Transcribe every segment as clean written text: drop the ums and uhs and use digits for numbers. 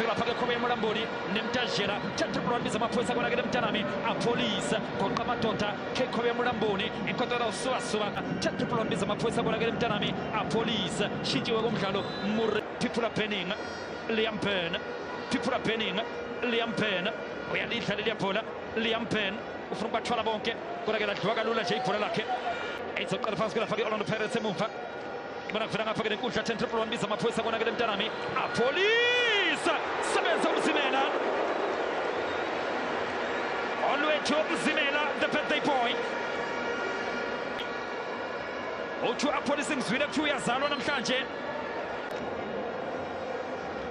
Sibheka lapha ke Khobe Mulamboni Nemtajela 10-1 biza amaphoyisa konakele mntanami Apholisa goqa amadoda Khobe Mulamboni inkotora usuba 10-1 biza amaphoyisa konakele mntanami Apholisa shintshiwe komdlalo Mure People Penning Liam Penn People Penning Liam Penn uyalidla leli bhola Liam Penn ufuna ukubathwala bonke kodwa ke ladliwa kalula nje ibhola lakhe izoqala phansi kulafake Orlando Pirates emuva ibona kuvela ngapha ke lenkundla 10-1 biza amaphoyisa konakele mntanami Apholisa sebenza uMzimela Olwethu Mzimela the birthday boy uthi Apholisa ngizwile kuthiwa uyazalwa namhlanje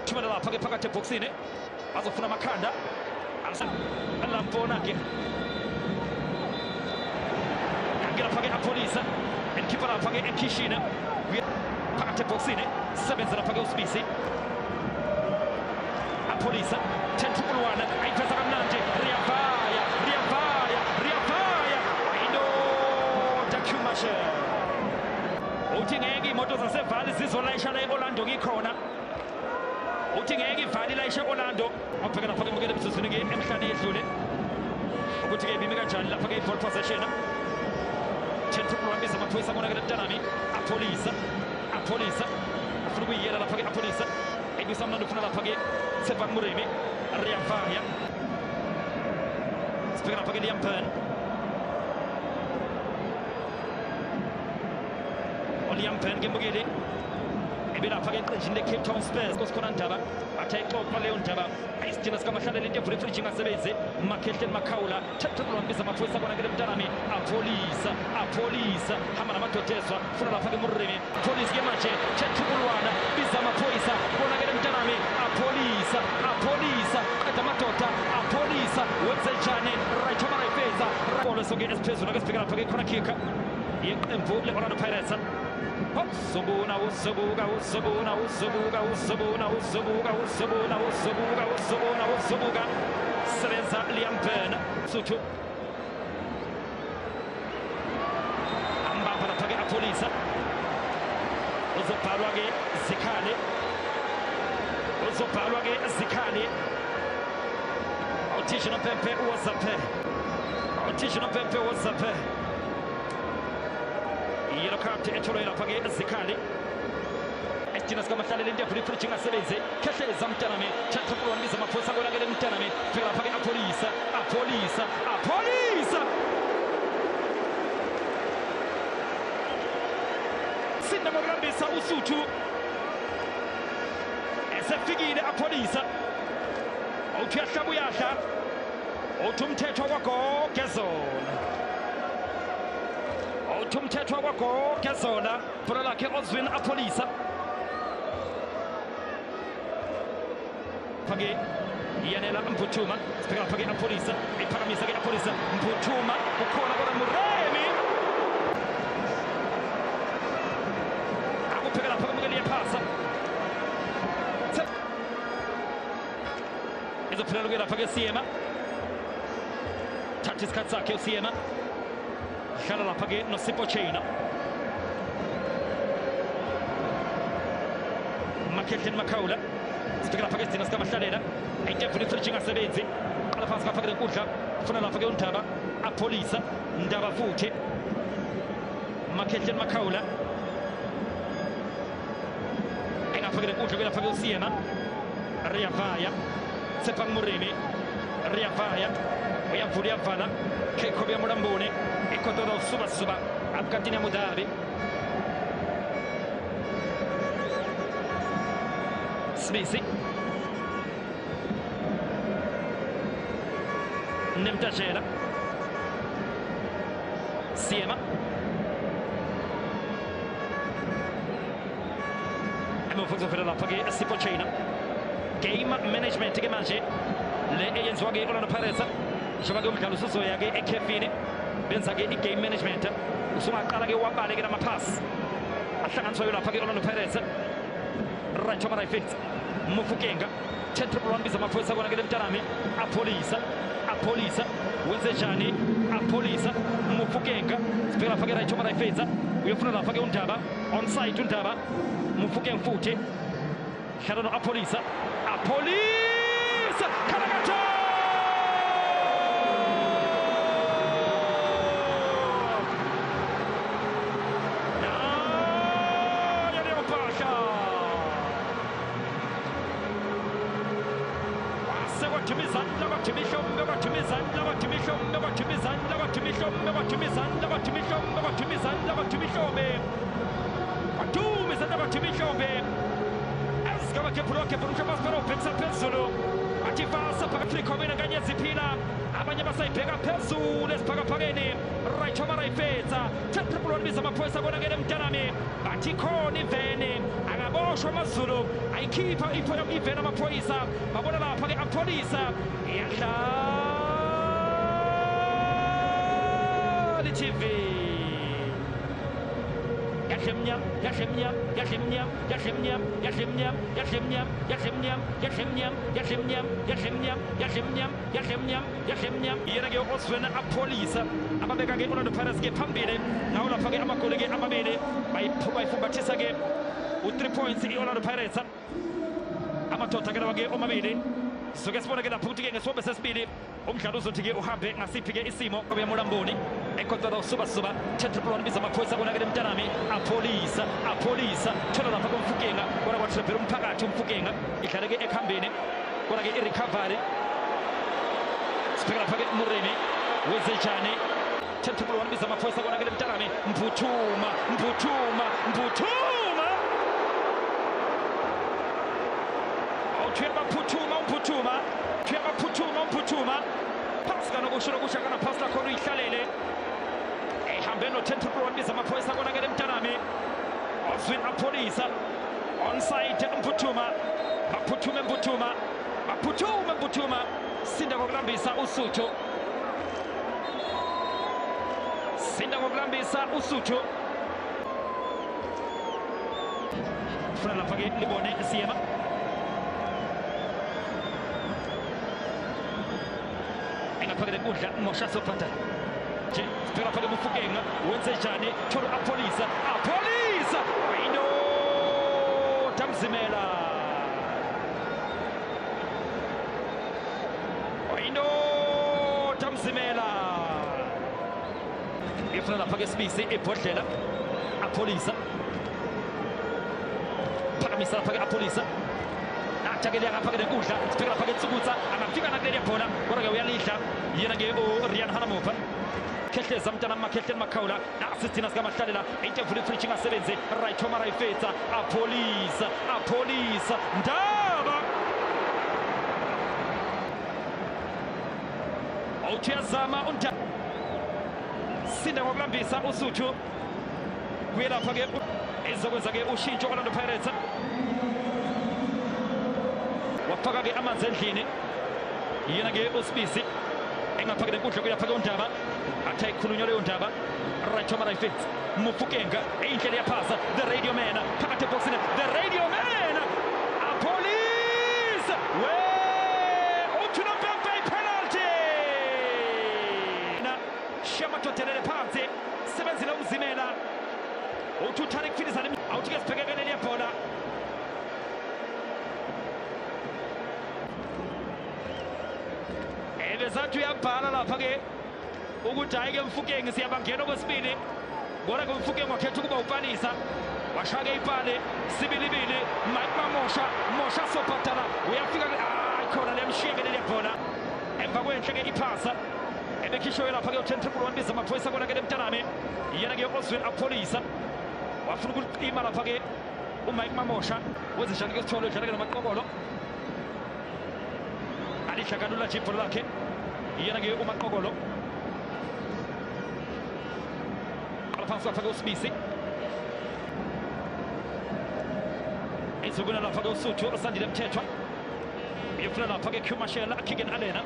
thumela lapha ke phakathi ebhokisini bazofuna amakhanda Lampona ke ngena phake Apholisa enkhipha lapha ke ekhishini phakathi ebhokisini sebenza lapha ke uSibisi Apholisa 10-1 ayiveza kamnandi Riyavaya Riyavaya Riyavaya indoda Qmashe uthi ngeke imoto zasevali zizolayisha la eOrlando ngikhona uthi ngeke ivali layishe eOrlando wabheka lapha ke mukele emzuzwini ke emhlane edlule ukuthi ke bimi kanjani lapha ke ball possession 10-1 biza amaphoyisa konakele mntanami Apholisa Apholisa ufuna ukuyiyela lapha ke Apholisa ayibisa mnandi ufuna lapha ke Tsepang Moremi Riyavaya sibheka lapha ke Liam Penn Liam Penn ke mbukeli ebelapha ke eqenjini le-Cape Town Spurs kosikhona Ndaba athe ayixoxa leyo ndaba ayisidina sikamahlalela into evula ifriji ingasebenzi Makhehleni Makhawula 10-1 biza amaphoyisa konakele mntanami Apholisa Apholisa hamba namadodezwa funa lapha ke Moremi Apholisa ke manje 10-1 biza amaphoyisa konakele mntanami Apholisa Apholisa qeda amadoda Apholisa wenze njani right over ifeza bolo sonke esiphezulu ake sibheke lapha ke khona kick yeqembu le-Orlando Pirates Uzobona uzobuka uzobona uzobuka uzobona uzobuka uzobona uzobuka uzobona uzobuka sebenza Liam Penn Suthu ambamba lapha ke Apholisa uzobhalwa ke Zikhali uzobhalwa ke Zikhali uthisha nompempe wozaphe uthisha nompempe wozaphe yellow card etholwe lapha ke Zikhali esidina sikamahlalela into evula ifriji ingasebenzi khehleza mntanami 10-1 biza amaphoyisa konakele mntanami fika lapha ke Apholisa Apholisa Apholisa sinda ngokulambisa uSuthu esefikile Apholisa uthi uyahlaba uyadla uthi umthetho kwagogezona uthi umthetho kwagogezona bhola lakhe Oswin Apholisa phake iyanela Mputhuma sibheka lapha ke Apholisa iphakamisa ke Apholisa Mputhuma ukhona kodwa Moremi akupheka lapha kumukeli yephasa izophelela ke lapha ke Siema thatha isikhathi sakhe uSiema dlala lapha ke noSipho Chaina Makhehleni Makhawula sibheka lapha ke sidina sikamahlalela ayitevula ifriji ingasebenzi qala phansi ngapha ke lenkundla ufuna lapha ke uNdaba Apholisa Ndaba futhi Makhehleni Makhawula engapha ke lenkundla lapha ke uSiema Riyavaya Tsepang Moremi Riyavaya uyavula uyavala Khobe Mulamboni ikotora usuba suba abukatini Mudabi Sibisi Nemtajela Siema emuva kuzovela lapha ke Sipho Chaina game management ke manje le eyenziwa ke Orlando Pirates njengoba ke umdlalo usuzoya ke ekhefini benza ke i-game management usungaqala ke wabaleke namaphasi ahlanganiswayo lapha ke Orlando Pirates right over right Mufukenga 10-1 biza amaphoyisa konakele mntanami Apholisa Apholisa wenze njani Apholisa Mufukenga sibheka lapha ke right over right uyofuna lapha ke uNdaba onside uNdaba Mufukeng futhi dlala no Apholisa Apholisa Bathumizandla bathumihlomme bathumizandla bathumihlomme bathumizandla bathumihlomme bathumizandla bathumihlomme bathumizandla bathumihlomme bathumizandla bathumihlomme phezulu athi fasa phakathi khomena kanye ziphila abanye basayibheka phezulu esiphakaphakeni right over rayifetsa 10-1 biza amaphoyisa konakele mntanami bathi khona iveni akaboshwa amaZulu ayikhipha iveni amaphoyisa babona lapha ke apholisa iyadlala i-TV Yahlemnyam, Yahlemnyam, Yahlemnyam, Yahlemnyam, Yahlemnyam, Yahlemnyam, Yahlemnyam, Yahlemnyam, Yahlemnyam, Yahlemnyam, Yahlemnyam, Yahlemnyam, Yahlemnyam. Yena ke Oswin Apolisa ababeka ke Orlando Pirates ke phambili ngawo lapha ke amagoli ke amabili bayifumbathisa ke u3 points i-Orlando Pirates amadoda ke lawa ke omabili. Soke sibone ke lapho ukuthi ke ngesibombe sesibili umdlalo uzothi ke uhambe ngasiphi ke isimo uyamulamboni ekhotsela usuba suba 10-1 biza amaphoyisa konakele mntanami apholisa apholisa thola lapha komfukenga kodwa kwathrebhela umphakathi umfukenga idlale ke ekuhambeni kodwa ke i-recovery sibheka lapha ke Murimi wezejane 10-1 biza amaphoyisa konakele mntanami Mputhuma Mputhuma Mputhuma Uyabaphuthuma umphuthuma uyabaphuthuma umphuthuma phasi kanokusho nokusho kana phasi lakhona uyihlalele ehambe no 10-1 biza amaphoyisa konakele mntanami Oswin Apolisa onside umphuthuma baphuthume mphuthuma baphuthume mphuthuma sinda ngokulambisa uSuthu sinda ngokulambisa uSuthu funa lapha ke libone siyema engafakele kudla Mosha Sopata nje sibheka lapha ke Mofokeng wenze njani thola Apolisa Apolisa indoda Mzimela indoda Mzimela ifuna lapha ke Sibisi ebhodlela Apolisa phakamisa lapha ke Apolisa athakele ngapha ke nenkundla sibheka lapha ke Tsukutsa angafika nakuleli bhola kodwa ke uyalidla yena ke uRian Hanamuva khehleza mntana makhehleni Makhawula nasi sithina sikamahlalela into evula ifridge ingasebenzi right home rayifetsa Apolisa Apolisa Ndaba awuthiyazama uNdaba sinda ngokulambisa uSuthu kuye lapha ke ezokwenza ke ushintsho Orlando Pirates wafaka ke amanzi endlini yena ke uSibisi engafaki nenkundla kuyafaka uNdaba athe ikhulunywa leyo ndaba right home right Mofokeng indlela yaphasa the radio man phakathi ebhokisini the radio man Apolisa we uthi nompempe penalty na shamadodelele phansi sebenzile umzimela uthi uTariq Fields awuthi ke sibhekene lebhola ebezathi uyabhala lapha ke ukuthi hayi ke Mofokeng siyabangena okwesibili kodwa ke Mofokeng wakhetha ukuba upalisa washaka ipale sibilibili Mike Mamosha Mosha Sopatala uyafika hayi khona lemshiyeke leli bhola emva kwenhle ke iphasa ebekhishwe lapha ke u10-1 biza amaphoyisa kona ke mntanami yena ke Oswin Apolisa wafuna ukuqima lapha ke uMike Mamosha wezeshana ke sithole udlala ke noMaqokolo alidla kalula nje ibhola lakhe yena ke uMaqokolo phansi lapha ke uSibisi ezokuna lapha ke uSuthu osandile Mthethwa uyofuna lapha ke Qmashela Keegan Alena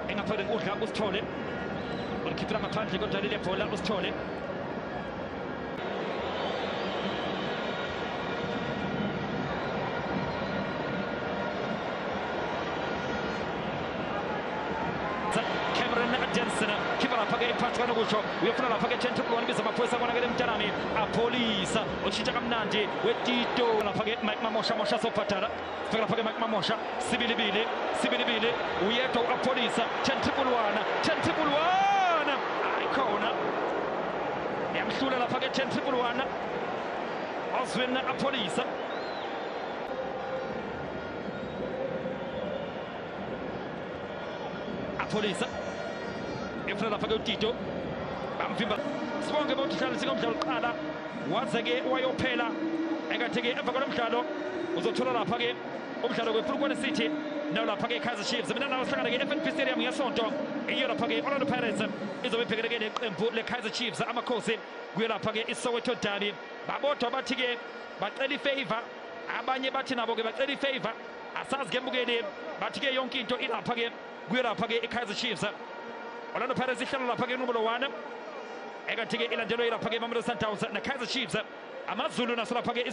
engafake ukudla uSithole ulikhiphela ngaphandle kodwa leli bhola uSithole Cameron Jensen khipha lapha ke iphathi kanokusho uyofuna lapha ke 10-1 biza amaphoyisa konakele mntanami Apolisa utshintsha kamnandi wetito lapha ke Mike Mamosha Mosha Sopatala sifika lapha ke Mike Mamosha sibilibili sibilibili uyedwa u-Apolisa 10-1 10-1 ayikhona yamhlula lapha ke 10-1 Oswin Apolisa Mapholisa efuna lapha ke uTito bamvimba. Sibonge bothi hlalisa ngomdlalo oqala waze ke wayophela. Ekathi ke emva kwalomdlalo uzothola lapha ke umdlalo wePolokwane City nawo lapha ke Kaizer Chiefs. Mina nawo sihlangana ke FNB Stadium ngesonto, iyo lapha ke Orlando Pirates izobe ibhekene ke neqembu le-Kaizer Chiefs, amakhosi kuyo lapha ke iSoweto Derby. Babodwa bathi ke bacela ifavor, abanye bathi nabo ke bacela ifavor, asazi ke mbukeli, bathi ke yonke into ilapha ke kuyo lapha ke i-Kaizer Chiefs. Orlando Pirates ihlala lapha ke nombolo 1, ekathi ke ilandelwe ilapha ke Mamelodi Sundowns na Kaizer Chiefs. AmaZulu naso lapha ke.